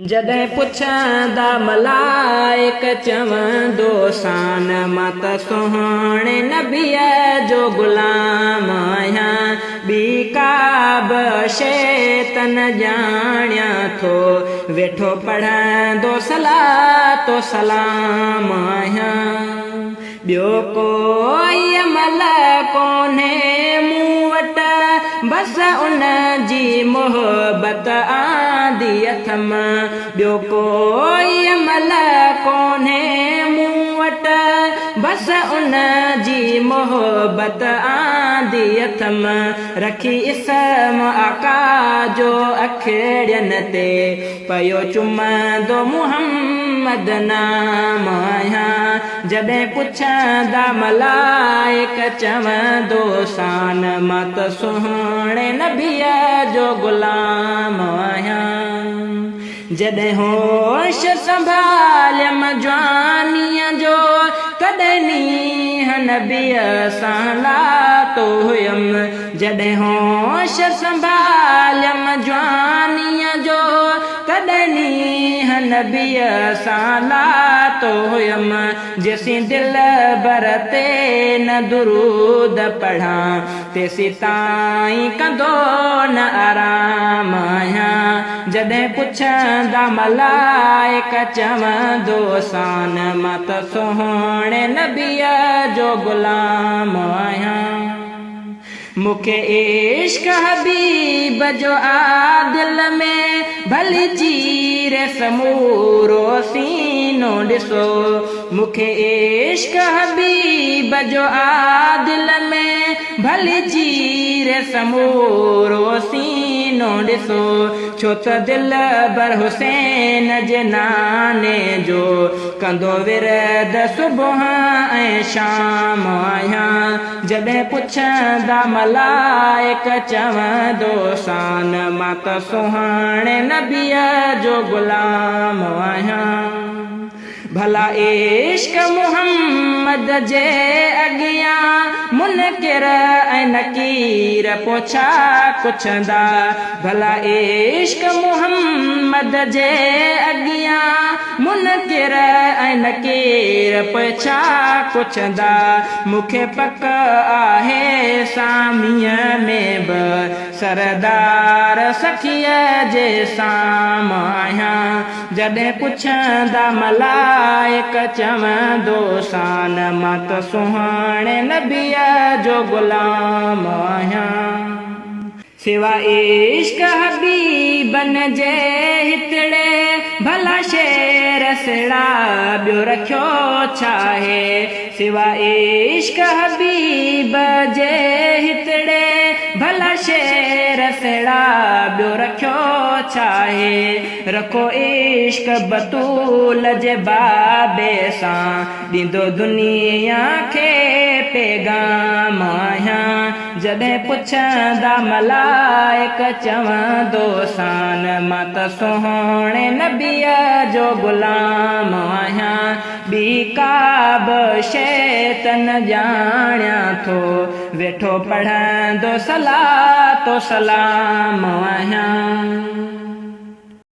جڏهن پڇندا ملائڪ چوندوسان مان ته سهڻي نبيء جو غلام آهيان، ٻي ڪا به شيء ته نه ڄاڻيان ٿو، ويٺو پڙهندو صلات و سلام آهيان. ٻيو ڪوئي عمل ڪونهي مون وٽ، بس ان جي محبت آندي اٿم. ٻيو ڪوئي عمل ڪونهي مون وٽ، بس ان جي محبت آندي اٿم. رکي اسم آقا جو اکڙين تي، پيو چمندو محمد نام آهيان. جڏهن پڇندا ملائڪ چوندوسان مان ته سهڻي نبيء جو غلام آهيان. جڏهن هوش سنڀاليم جوانيء جو، تڏهن نينهن نبيء سان لاتو هيم. جڏهن هوش سنڀاليم جوانيء جو، تڏهن نينهن نبيء سان لاتو هيم. جيسين دل بر تي نه درود پڙهان، تيسين تائين ڪندو نه آرام آهيان. جڏهن پڇندا ملائڪ چوندوسان مان ته سهڻي نبيء جو غلام آهيان. مون کي عشق حبيب جو آ دل ۾، ڀلي چيري سمورو سينو ڏسو. مون کي عشق حبيب جو آ دل ۾، ڀلي چيري سمورو سينو ڏسو. ڇو ته دلبر حسين جي ناني جو ڪندو ورد صبح ۽ شام آهيان. جڏهن پڇندا ملائڪ چوندوسان مان ته سهڻي نبيء جو غلام آهيان. ڀلا عشق محمد جي اڳيان منڪر ۽ نڪير پو ڇا ڪڇندا؟ ڀلا عشق محمد جي اڳيان منڪر ۽ نڪير پوء ڇا ڪڇندا؟ مون کي پڪ آهي ساميء ۾ به سردار سخيء جي سام آهيان. جڏهن پڇندا ملائڪ چوندوسان مان ته سهڻي نبيء جو غلام آهيان. سوا عشق حبيبن جي هتڙي ڀلا شعر سڙا ٻيو رکيو ڇاهي. سوا عشق حبيب جي هتڙي ڀلا شعر سڙا ٻيو رکيو ڇاهي. رکو عشق بتول جي بابي سان ڏيندو دنيا کي پيغام آهيان. جڏهن پڇندا ملائڪ چوندوسان مان ته سهڻي نبيء جو غلام آهيان. ٻي ڪا به شيء ته نه ڄاڻيان ٿو، ويٺو پڙهندو صلات و سلام آهيان.